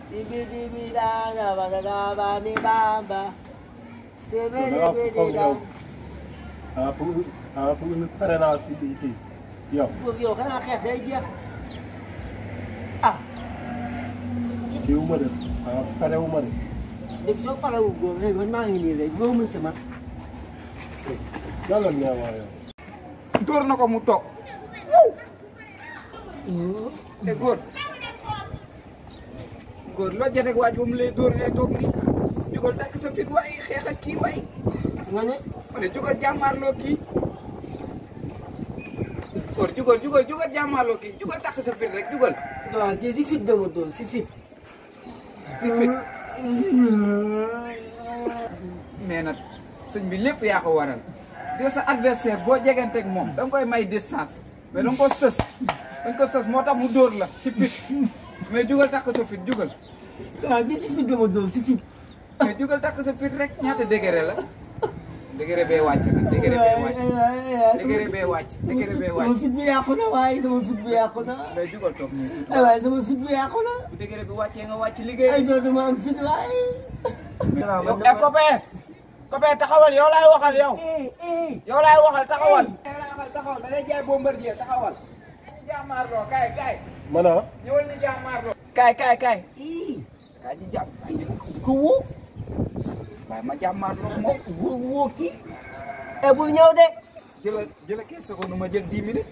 Sibidibidana bagaba ni bamba. Sibidibidana. Pour ñu pare naa si kii yow. Yow xanaa xeex day jeex. Ah. kii wu ma de pare wu ma de. Léegi soo parewul góor léegi man maa ngi nii léegi loo mën sama. yàlla na yow. Dóor na ko mu toog. te góor loo jënd ak waaj ba mu lay dóor ngay toog nii jugal takk sa fit waaye xeex ak kii waay. nga ne. ma ne jugal jàmmaarloo kii. góor jugal jàmmaarloo kii jugal takk sa fit rek jugal. waaw kii si fit dama dóor si fit. si fit. mais nag sëñ bi lépp yaa ko waral. de sa adversaire boo jeganteeg moom da nga koy may distance mais da nga ko sës. dañ ko sës moo tax mu dóor la si fit mais jugal takk sa fit jugal. waaw kii si fit dama dóor si fit. mais jugal takk sa fit rek ñaata degré la. degré bee wàcc nag degré bee wàcc. degré bee wàcc degré bee wàcc. sama fit bi yàqu na waaye sama fit bi yàqu na. mais jugal toog nii. waaye sama fit bi yàqu na. bu degré bi wàccee nga wàcc liggéey. ay dootuma am fit waaye. yow copain. copain taxawal yow laay waxal yow. yow laay waxal taxawal. yow laay waxal taxawal da ngay jaay Bombardier taxawal. jàmmaarloo kaay kaay. man ah. ñëwal ni jàmmaarloo. kaay. kaay di jàmm ko woo. waaye ma jàmmaarloo moom woo kii. bu ñëw de. jëla 15 secondes ma jël 10 minutes.